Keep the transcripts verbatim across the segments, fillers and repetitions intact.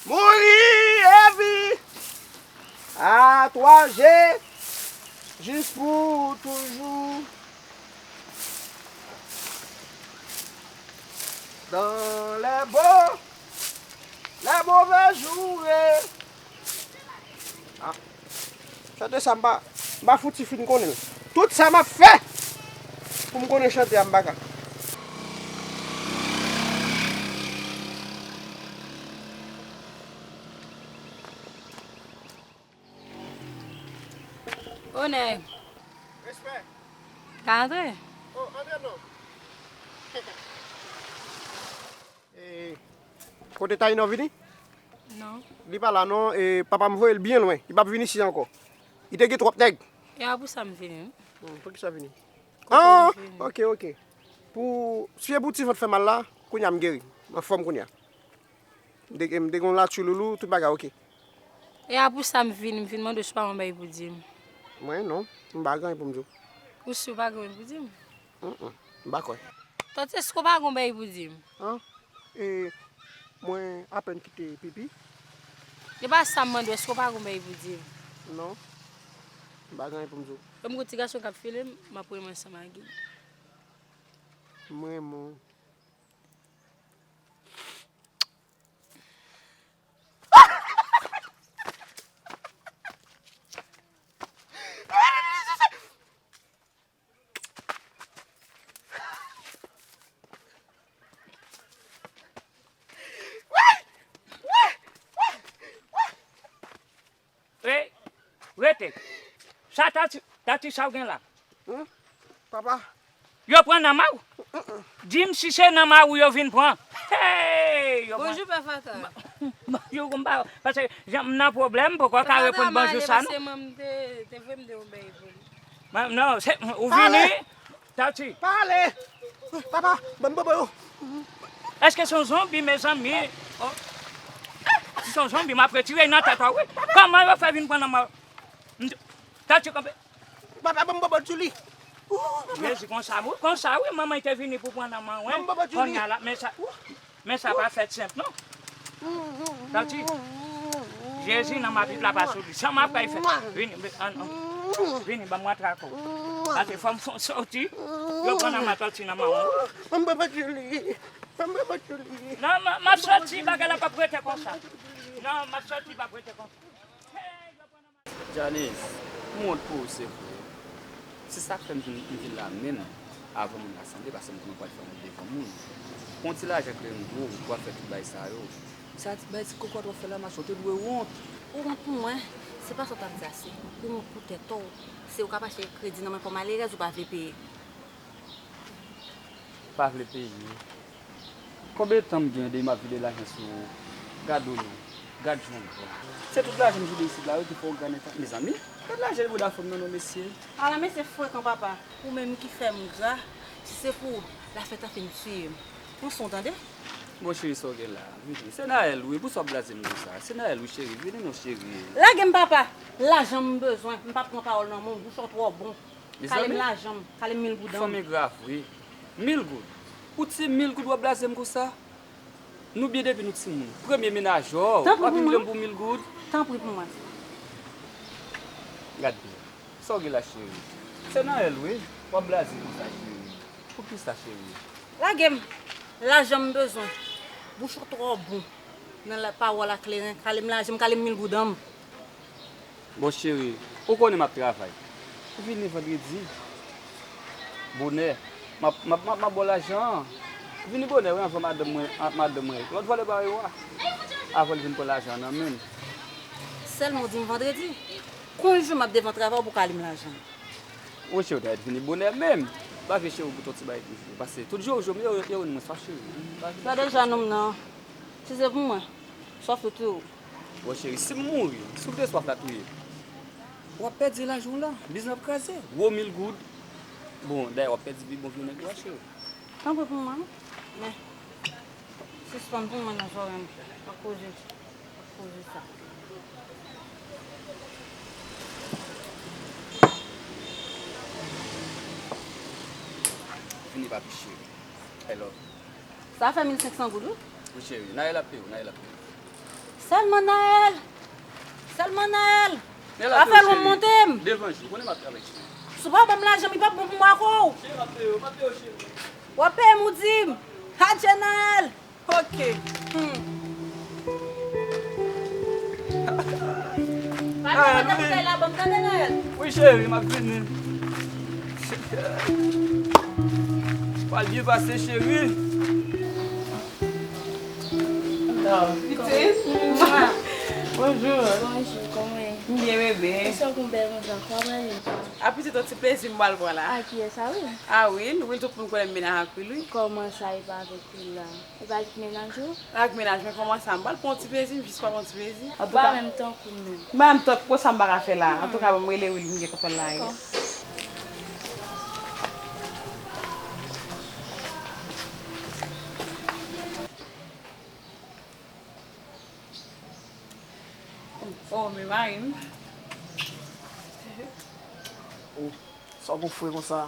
Mouri e vi a twa je, jis pou toujou. Dans les bons, les mauvais jours. Ah. Chante sa, m pa, m pa fouti fin konnen l. Tout sa m ap fè pou m konnen chante a, m pa ka. Onè. Respè. Ka antre? Oh, antre non. E, kote Taïno vini? Non. Li pa la non, e, papa m voye l byen lwen. Li p ap vin isi ankò. Li te gen twòp nèg. E a pou sa m vini, wi. Hmm, poukisa vini? Ah, ok, ok. Pou, si e pou ti vant fè mal la, kounye a m geri. M anfòm kounye a. M te, m te gen yon latchou loulou, tout bagay ok. E a pou sa m vin, m vin mande w si w pa gen yon bagay pou di m. Mwen, non. M pa gen anyen pou m di w. Ou si w pa gen anyen pou di m? Mm, mm. M pa kwè. Tòti, èske w pa gen yon bagay pou di m? An? E, mwen apèn kite pipi. E pa sa m mande w, èske w pa gen yon bagay pou di m? Non. M pa gen anyen pou m di w. Lè m gon ti gason k ap file m, m ap renmen ansanm ak li. M renmen w. Ey, rete. Sa Tati, Tati, sa w gen la? Hmm? Papa. Yo pran nan ma w? Di m si se nan ma w yo vin pran. Hey, yo pran. Bonjou, Pè Fatra. Bonjou, konpa. Paske jan m nan pwoblèm, m poko ka reponn bonjou sa, non. Pè Fatra, m ale, paske manm te, te voye m de yon bèy pou li. Non, se, ou vini, Tati. Pa ale! Papa, ban m bobo yo. Èske se yon zonbi, mezanmi? Oh. Si se yon zonbi, m ap retire l nan tèt ou, wi. Kòman yo fè vin pran nan ma w? Tati, kanpe. Papa, ban m bobo Julie. Jezi, konsa, wi, konsa, wi, manman te vini pou pran nan manman, wi. Ban m bobo Julie. Kounye a la, men sa, men sa pa fèt senp, non. Tati, Jezi nan mapit la pa sou li. Sa m ap bay fè? Vini, an, an. Vini, ban m rantre ak ou. Tati, fò m fon soti. Yo pran nan ma Tati nan manman. Ban m bobo Julie. Ban m bobo Julie. Non, m, m ap soti, bagay la p ap rete konsa. Non, m ap soti, p ap rete konsa. Hey, yo pran nan ma Janice, m wont pou ou, se vre. Se sa k fè m vin, m vin la menm, avan moun rasanble, paske m konnen w pral fè wont devan moun. Pran ti lajan kleren gwo, w ap fè tout bagay sa yo. Sa ti bagay ti kokòt w ap fè la, mache, w te dwe wont. Ou wont pou mwen, se pa sa w t ap di a, se ou wont pou tèt ou. Se ou k ap achte kredi nan men kò malerèz ou pa vle peye. Pa vle peye. Konbyen tan m gen depi m ap vide lajan sou ou? Gad ou non. Gad jan w gran. Se tout lajan m vide isit la wi ki fè w gran eta. Mezanmi, gad lajan bouda fanm nan non, mesye. Ala mesye frekan papa. Ou menm ki fè m gra. Si se pou ou, lafèt la fin tiye m. Pran swen w tande. Bon cheri, sa w gen la? Vini. Se Naël wi, pou sa w ap blaze m konsa? Se Naël wi cheri, vini non cheri. Lage m papa. Lajan m bezwen. M p ap pran pawòl nan men w, bouch ou twò bon. Kale m lajan m, kale m mil goud an. Fanm engra vre. Mil goud. Pou ti mil goud w ap blaze m konsa? Nou byen depi nou timoun. Premye menaj ou, w ap vin mande m pou mil goud? Tanpri pou mwen. Gad byen. Sa w gen la cheri? Se Naël wi, w ap blaze konsa cheri. Poukisa cheri? Lage m. Lajan m bezwen. Bouch ou twò bon. Nan la pawòl a kleren, kale m lajan m, kale m mil goud an m. Bon cheri, ou konnen m ap travay. Vini vandredi. Bonè. M ap, m ap, m ap, m ap ba w lajan an. Vini bonè wi anvan madanm mwen, an, madanm mwen. Lòt vòlè pa yo a. Avan l vin pran lajan an nan men m. Sèlman w di m vandredi. Konbyen jou m ap devan travay ou pou w kale m lajan an? Wi cheri, w ta dwe vini bonè menm. Pa vle cheri w goute yon ti bagay toujou. Paske tout jou, jou m yo, yo, yo, mwen swa cheri. Sa deja nonm nan. Si se pou mwen, swaf ou touye w. Bon cheri, si m mouri, si w te swaf la touye m, w ap pèdi lajan w la, biznis ap kraze. Gwo mil goud. Bon, dayè w ap pèdi pi bon vye nèg ou a cheri. Tanpri pou mwen, men sispann pou mwen nan zòrèy m. Pa koze, pa koze sa. Vini papi cheri. Hello. Sa fè mil senk san goud wi. Wi cheri, Naël ap peye w, Naël ap peye w. Sèlman Naël! Sèlman Naël! Afè l w ap monte m! Devan je w, konnen m ap travay, cheri. Si w pa ban m lajan m, li p ap bon pou m ankò. Cheri, m ap peye w, m ap peye w, cheri. W ap peye m, ou di m. Adje Naël! Ok. Hmm. Pa gen lòt nan bouteil la, ban m tande, Naël. Wi, cheri, m ap vini. Pral byen pase, cheri. Pitit. Bonjou. Bonjou, kòman w ye? M byen, bebe. Kisa w konn bèl konsa? Kòman w ye? A pitit, yon ti plezi m pral pran la. A kiyès sa, Will? A Will, Will, tout moun konnen m mennaj ak Will, wi. Kòman sa, e pa avèk Will la? Ou pa avèk mennaj ou? Ak mennaj mwen, kòman sa? M pral pran yon ti plezi, m jis pral pran yon ti plezi. Ou pa menm tankou m menm. M pa menm tankou, sa m pa ka fè la. Antouka, ban m rele Will, m gen konprann la ye. Dakò. Oh, men mari m. Oh, sa w gon fre konsa?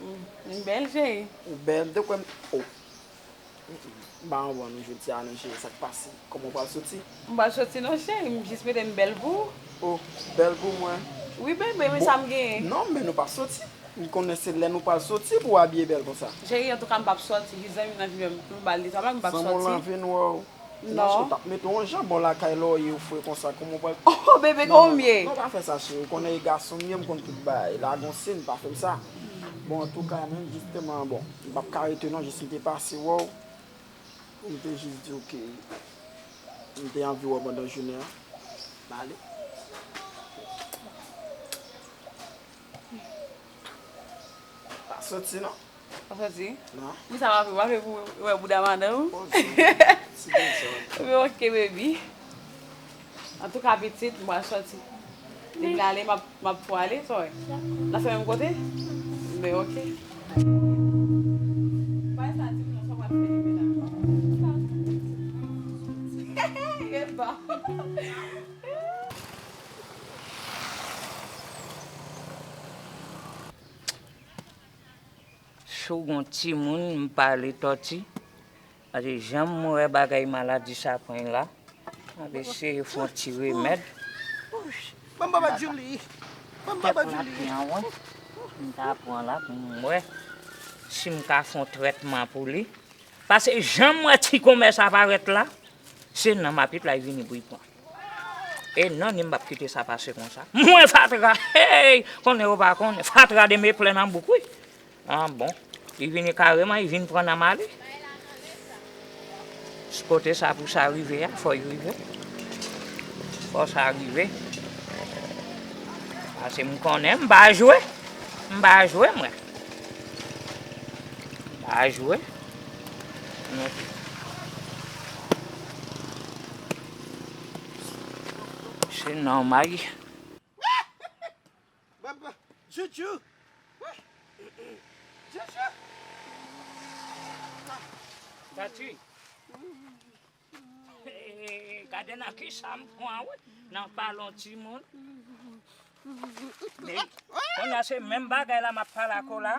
Mm, m bèl, cheri. Ou bèl, de kwè m, oh. Mm, mm. M pa anvan nou jodi a non, cheri, sa k pase? Kòman w pral soti? M pral soti non, cheri, m jis mete m bèl pou ou. Oh, bèl pou mwen? Wi, bebe, men sa m genyen. Non, men nou p ap soti. M konnen se lè nou pral soti pou w abiye bèl konsa. Cheri, antouka, m p ap soti. Jis zanmi m nan vin wè m pou m ba l detwa blag, m p ap soti. Zanmi w lan vin wè w. Non. Ou t ap mete yon jan bò lakay lè w ye w fre konsa, kòman w pral... Oh, bebe, kòman w ye? Non, non, pa fè sa, cheri. Ou konnen e gason m ye, m konn tout bagay. Lage yon siy, pa fè m sa. Bon, antouka, menm jisteman, bon, m p ap ka rete non, jis m te pase wè w. M te jis di w ke m te anvi wè w pandan jounen an. M ale. Pa soti non. Pa soti? Non. Poukisa w ap, w ap fè pou wè bouda madanm ou? Bon, ti bèl sa. Ebyen, ok, baby. Antouka, pitit, m pral soti. Depi l ale, m ap, m ap fè w ale, sa w wè? Dakò. N ap fè menm kote? Ebyen, ok. Bay sa di m non, sa w pral fè demen la. Eba. Si w gon timoun, m pale tòti. Paske jan m wè bagay maladi sa pran la, m ap eseye fè yon ti remèd. Ban m baba Julie. Ban m baba Julie. Tèt la pi an wè. M ta pran la pou m wè si m ka fè yon trètman pou li. Paske jan m wè ti konmè sa parèt la, se nan mapit la li vini pou li pran. E non, ni m p ap kite sa pase konsa. Mwen fatra! Hey! Konnen yo pa konnen. Fatra de me plè nan bouk, wi. Ah bon. Li vini kareman, li vin pran nan male. Kote sa pou sa rive a, fò l rive. Fò sa rive. Paske m konnen, m pa jwe. M pa jwe, mwen. M pa jwe. Se nòmal. Baba, Joujou. Joujou. Tati. Gade nan kisa m pran, wi. Nan palon timoun. Men, kounye a se menm bagay la m ap pale ak ou la.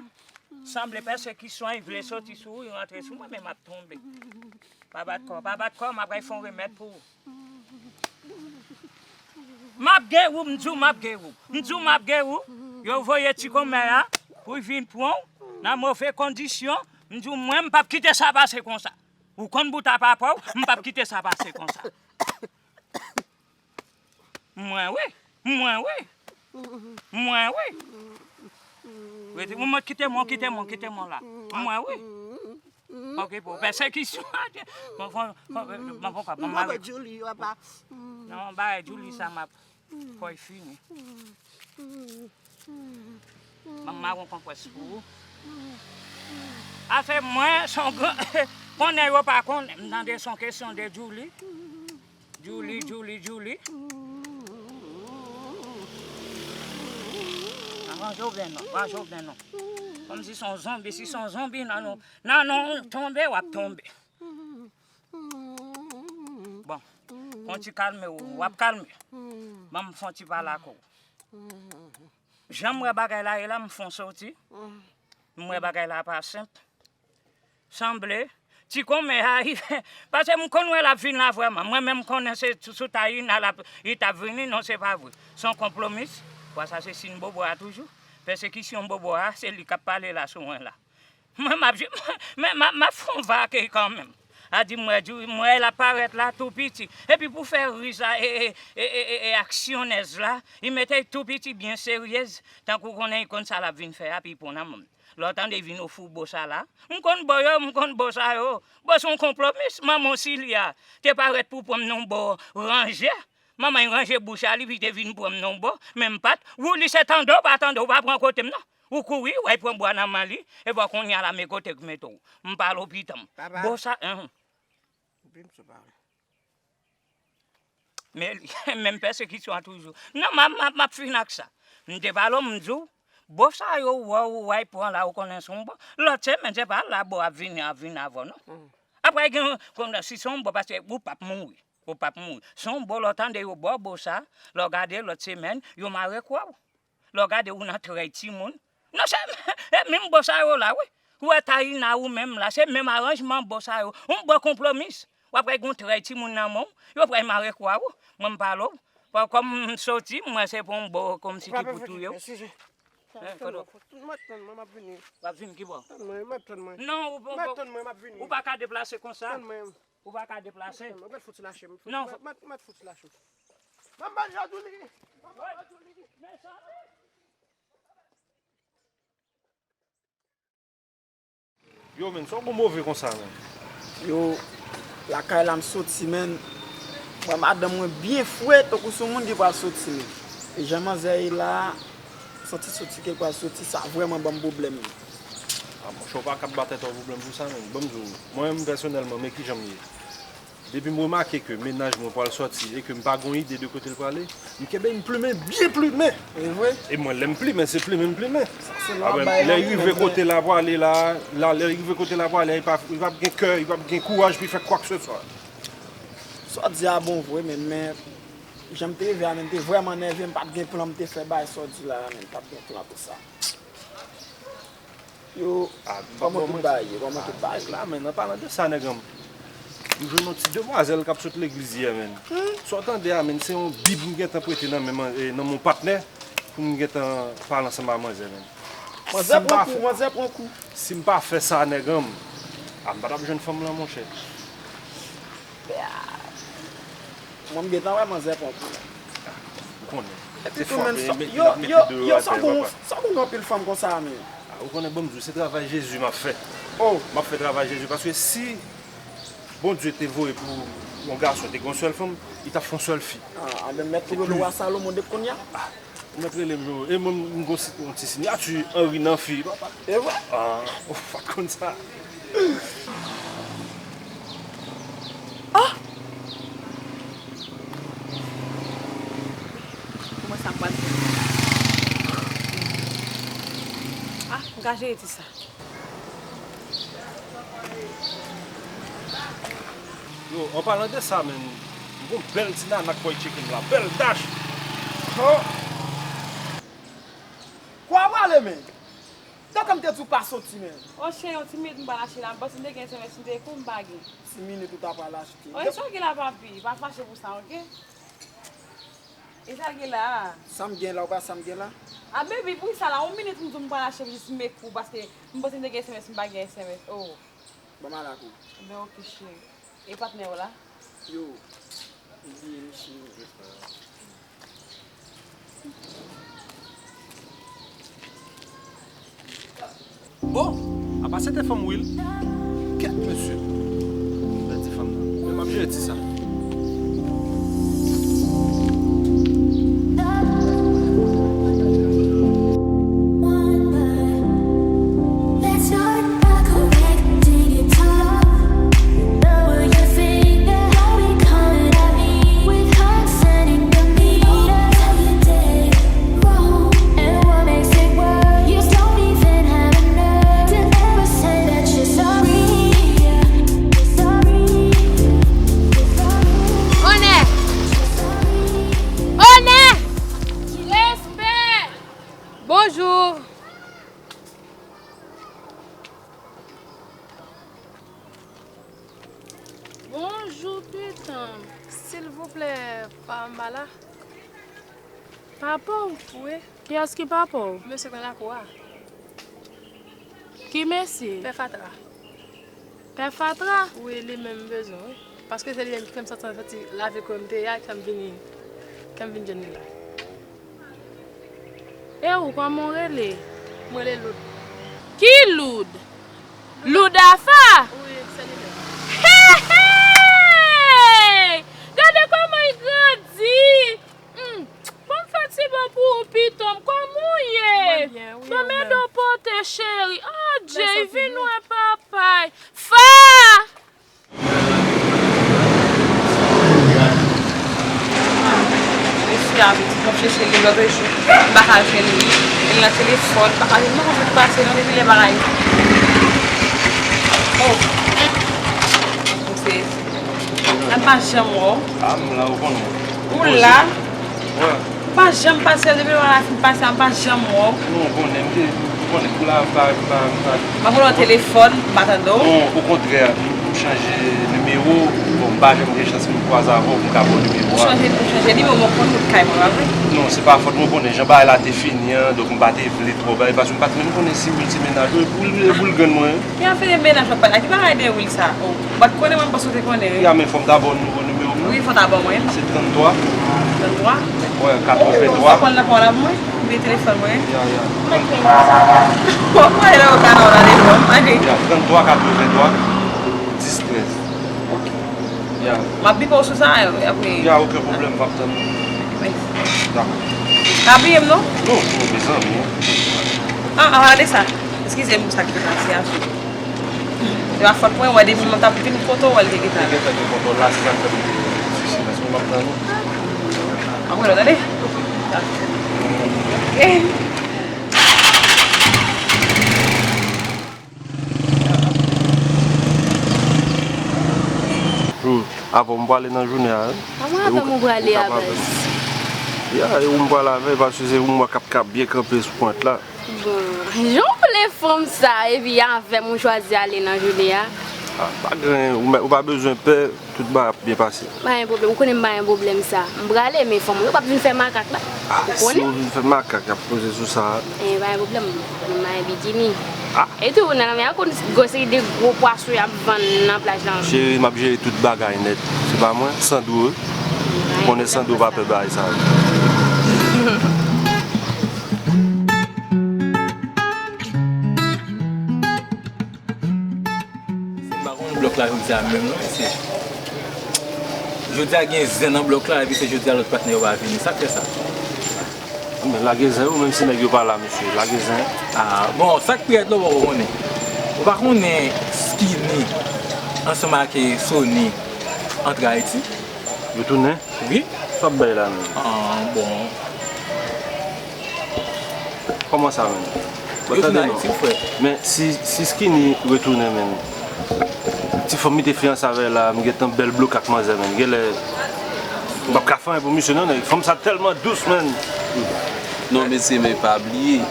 Sanble pèsekisyon an vle soti sou ou, li rantre sou mwen, men m ap tonbe. Pa bat kò, pa bat kò, m ap fè yon remèd pou ou. M ap geri w, m di w m ap geri w. M di w m ap geri w. Yo voye ti konmè a pou l vin pran w nan move kondisyon. M di w, mwen, m p ap kite sa pase konsa. Ou konn bout apa pa w, m p ap kite sa pase konsa. Mwen wi, mwen wi, mwen wi. Rete, mwen kite mwen, kite mwen, kite mwen la. Mwen wi. Ok, pou pèsekisyon. Mwen fon, mwen fon pa, mwen mare. Julie, papa. Non, ba Julie sa m ap, kòy fini. Ban m mare yon konprès pou ou. Afè mwen, se yon gran, konnen yo pa konnen, m tande se yon kesyon de Julie. Julie, Julie, Julie. Ranje w byen non, ranje w byen non. Kòmsi se yon zonbi, si se yon zonbi, nan nou, nan nou tonbe, w ap tonbe. Bon, fon ti kalme w, w ap kalme. Ban m fon ti pale ak ou. Jan m wè bagay la ye la, m fon soti. M wè bagay la pa senp. Sanble, Ti konmè a, paske m konn wè l ap vin la vrèman. Mwen menm m konnen se sou Tayina l ap, li t ap vini, non, se pa vre. Se yon konplomis. Bò sa se siy bobo a toujou. Pèsekisyon bobo a, se li k ap pale la sou mwen la. Mwen, m ap, men m ap, m ap fè yon vake kanmenm. A di, m wè, di, m wè l ap parèt la tou piti. Epi pou fè riz la, e, e, e, e, e, e aksyonèz la, li mete l tou piti, byen seryez, tankou konnen li konn sa l ap vin fè a, pi pran nan men m. Lè w tande vin ofri w bo sa la, m konn bo yo, m konn bo sa yo. Bo se yon konplomis, manman w Silya te parèt pou pran m nan yon bo ranje. Manman l ranje bouch a li, pi te vin pran m nan yon bo, men m pa t. Wouli se tande w pa tande, w pa pran kote m non. Ou kouri, w al pran bwa nan men li, epi kounye a la men kote k mete w. M pale w pitan m. Papa. Bo sa, enhen. Epi m sou pale. Men, menm pèsekisyon an toujou. Non, m ap, m ap, m ap fin ak sa. M te pale w, m di w, bo sa yo, w wè, w wè, pran la, ou konnen se yon bo. Lòt semèn, se pa la, bo ap vini, ap vin avè w, non. Apre, gen, konn, si se yon bo, paske ou p ap mouri. Ou p ap mouri. Se yon bo, lè w tande yo ba w bo sa, lè w gade lòt semèn, yo mare kwa w. Lè w gade ou nan trèy timoun. Non, se e menm bo sa yo la, wi. Ou wè Tayina ou menm la, se menm aranjman bo sa yo. Yon bo konplomis. W ap wè gen yon trèy timoun nan men w, yo pral mare kwa w. Mwen m pale w. Kòm m soti, m wè se pou yon bo kòmsi ki pou touye w. Tann mwen, tann mwen, m ap vini. W ap vin ki bò? Tann mwen, m ap tann mwen. Non, ou, ou, m ap tann mwen, m ap vini. Ou pa ka deplase konsa. Tann mwen. Ou pa ka deplase. Tann mwen, m ap fout sou lache m. Non. M ap, m ap, m ap fout sou lache m. Ban m ba l jazou li. Ban m ba l jazou li. Yo, menn, sa w gon move konsa, menn? Yo, lakay la m soti, menn. Mwen, madanm mwen byen fre, tankou se yon moun ki pral soti, menn. E jan manzè ye la, soti, soti ke l pral soti, sa vrèman ban m pwoblèm, menn. A, monchè, w pa ka bat tèt ou pwoblèm pou sa, menn. Ban m di w, mwen menm, pèsonèlman, men kijan m ye. Depi m remake ke mennaj mwen pral sòti e ke m pa gon ide de kote l prale, m kenbe m plimen, byen plimen. E vre? E mwen, lè m plimen, se plimen m plimen. Sa se lwa bay la, lè l rive kote l ap prale la, la, lè l rive kote l ap prale, li p ap, li p ap gen kè, li p ap gen kouraj pou l fè kwakeseswa. Sa w di a bon vre, men, men, jan m te rive a, men, m te vrèman nève, m pa t gen plan m te fè bay sa w di la a, men, m pa t gen plan pou sa. Yo, kòman tout bagay ye? Kòman tout bagay ye? La, men, an palan de sa, nèg an m, m jwenn yon ti demwazèl k ap sot legliz yè, menn. Sa w tande a, menn, se yon bib m gentan prete nan men, eh, nan men yon patnè pou m gentan pale ansanm ak manzè, menn. Manzè pran kou, manzè pran kou. Si m pa fè sa, nèg an m, a, m pa t ap jwenn fanm lan, monchè. Mwen, m gentan wè manzè pran kou la. Ou konnen. Epi tou, menn, yo, yo, yo, sa w gon, sa w gon anpil fanm konsa, menn. A, ou konnen, ban m di w, se travay Jezi m ap fè. Oh. M ap fè travay Jezi, paske si Bondye te voye pou yon gason te gen yon sèl fanm, li t ap fè yon sèl fi. A, a, men mèt tou rele w a Salomon depi kounye a. Ou mèt rele m, e mwen, m gon si-, yon ti siyati Henri nan fi, papa. E vre? Ah, ou pa t konn sa. Ah! Kòman sa pral fè? Ah, m ka jere ti sa. Yo, an palan de sa, menn, m gon bèl ti nana k pral tcheke m la. Bèl dach! Oh! Kwa prale, menn? Tankou m te di w pa soti, menn. O, cheri, yon ti minit m pral achte la. M panse m te gen S M S, m te kou m pa gen. Ti minit ou ta pral achte. O, e sa w gen la, papi? Pa fache pou sa, oke? E sa l gen la a? Sa m gen la, ou pa sa m gen la? A, baby, poukisa la? Yon minit m di w m pral achte jis m ekri w, paske m panse m te gen S M S, m pa gen S M S. Oh. Ban m al ak ou. Ben, oke, cheri. E patnè w la? Yo, m bliye misye. Bon, apa se te fanm Will? Kèt, mesye. Bèl ti fanm nan. Men m ap jere ti sa. Bonjou, pitanm. Silvouplè, pa anba la. Papa w? Wi. Kiyès ki papa w? Mesye k nan lakou a. Ki mesye? Pè Fatra. Pè Fatra? Wi, li menm m bezwen, wi. Paske se li menm ki fè m sòti, sòti lavil kote m te ye a, ki fè m vini, ki fè m vin jwenn li la. E ou, kòman w rele? Mwen rele Loud. Ki Loud? Loud Afa? Wi, se li menm. Hey, hey! Gade kòman l grandi! Hmm, ban m fè ti bo pou ou, pitanm, kòman w ye? Mwen byen, wi, ou menm? Ban m ede w pote, cheri. Oh, Jay, vin wè papay. Fa! Mesye a pitit, m ap chèche li lòt jou. M pa ka jwenn li. Li nan telefòn, m pa ka jwenn li. M pa konn sa k pase non, depi lè bagay. Oh. Misye, m pa janm wè w. Ah, m la, ou konnen. Ou la? Wi. M pa janm pase, depi lè bagay la fin pase a, m pa janm wè w. Non, ou konnen, m te, ou konnen, pou la, pa, pa, pa. M ap rele w nan telefòn, m pa tande w. Non, okontrè, m, m chanje nimewo. Bon, m pa janm gen chans pou m kwaze avè w, pou m ka ba w nimewo a. Ou chanje, ou chanje nimewo, mwen konn wout kay mwen, pa vre? Non, se pa fòt mwen, ou konnen, jan bagay la te fini an, donk m pa te vle twò bay, paske m pa t menm konnen si Will se mennaj ou, e pou l, e pou l grenn mwen. Ki afè de mennaj w ap pale? A ki bagay de Will sa? Oh, ou pa t konnen mwen, m panse w te konnen, wi. Ya, men fò m ta ba w nouvo nimewo m nan. Wi, fò w ta ban mwen. Se tranntwa. Tranntwa? Wi, katrevenntwa. Ou pran l nan pa w la pou mwen? Oubyen telefòn mwen? Ya, ya. Mwen kwè la ou ka nan w la telefòn. Mande. Ya, tranntwa katrevenntwa dis trèz. Ok. Ya. M ap bipe w sou sa, apre. Ya, okenn pwoblèm, m ap tann ou. Mèsi. Dakò. Pa bliye m, non? Non, non, mezanmi. Ah, ah, gade sa. Eskize m pou sa ki te pase a. Se pa fòt mwen, wè depi mwen t ap vin kote w, wè l te gentan. Te gentan gen kòntwòl la, se sa k fè m te di silans mwen, m ap tann ou. Apre lè, tande. Ok. Hmm. Avè w m prale nan jounen an, wi. Kòman avè m ou prale a, baz? Ya, e ou m prale avè, paske se ou m wè k ap, k ap byen kanpe sou pwent la. Bon, jan w vle fanm sa, epi avè m ou chwazi ale nan jounen an? Ah, pa gen, ou, ou pa bezwen pè, tout bagay ap byen pase. Pa gen pwoblèm, ou konnen m pa gen pwoblèm sa. M prale, men fanm ou yo p ap vin fè makak la. Ah, ou konnen? Si yo vin fè makak, y ap koze sou sa. Eh, pa gen pwoblèm, m konnen m pa gen bikini. Ah. Etou, nan lanmè a, konn gwo seri de gwo pwason y ap vann nan plaj la. Cheri, m ap jere tout bagay nèt. Se pa mwen, Sandro, wi. Ou konnen Sandro pa pè bagay sa yo. M pa konn blòk la jodi a menm non, mesye. Jodi a gen zen nan blòk la, epi se jodi a lòt patnè yo pa vini. Sa k fè sa? Men lage zen wi, menm si nèg yo pa la, mesye. Lage zen. Ah, bon, sa k pi rèd la, ou poko konnen. Ou pa konnen Skinny ansanm ak Sony antre Ayiti? Yo tounen? Wi. Sa w ap bay la menm? Ah, bon. Kòman sa menm? Bon, tande non. Men si, si Skinny retounen menm, ti fanm li te fiyanse avè la, m gentan bèl bloke ak manzè menm. Genlè, m p ap ka fè anyen pou misye non, nèg. Fanm sa tèlman dous menm. Non, mesye, men pa bliye,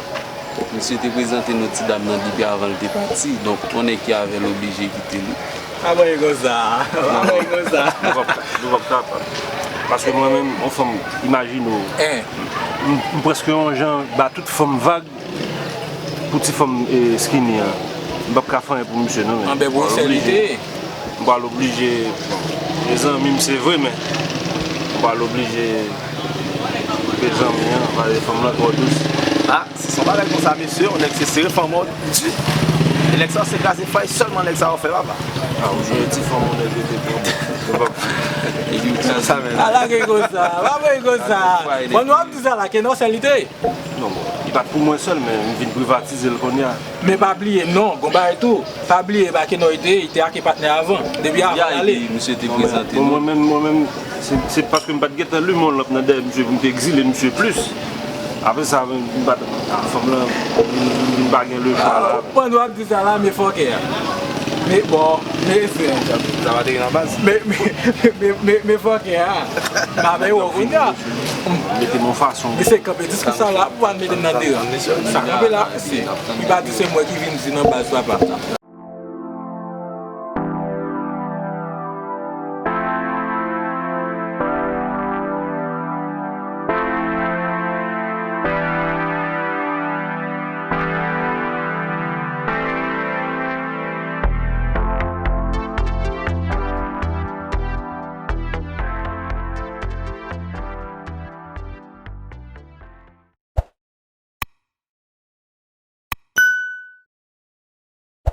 misye te prezante nou ti dam nan depi avan l te pati. Donk, yon nèg ki avè l oblije kite li. Pa voye konsa. Pa voye konsa. Nou p ap, nou p ap kapab. Paske mwen menm, yon fanm, imajine w. M, m prèske yon jan ba tout fanm vag pou ti fanm, eh, Skinny an. M p ap ka fè anyen pou misye non, men. Anben, pou sèlite. M pral oblije, bon, e zanmi m se vre, men m pral oblije koupe zanmi an, paske fanm lan twò dous. Ah, se yon bagay konsa, mesye, yon nèg se sere fanm ou di. E nèg sa se kraze fay sèlman nèg sa yo fè, papa. Ah, ou jwenn ti fanm ou nèg rete pou ou. Sa menm. Ala gen konsa, pa voye konsa. Bon, nou ap di sa la, ke non sèlite. Non, bon, li pa t pou mwen sèl, men m vin privatize l kounye a. Men pa bliye, non, gon bagay tou. Pa bliye, pa ke non, li te, li te ake patnè avan. Depi avan l ale. Misye te prezante nou. Mwen menm, mwen menm, se, se paske m pa t gentan limen yon lanp nan dèyè misye pou m te egzile misye plis. Apre sa, m pa t, fanm lan, m, m pa gen lechwa la. Pandan w ap di sa la, men fòkè a. Men bon, men se. Sa pa te gen nan baz. Men, men, men, men, men fòkè a. M ap wè w kounye a. Mete m yon fason. Misye kanpe diskou sa la pou al mete m nan deyò. Sa kanpe la, se, li pa di se mwen ki vin di nan baz papa.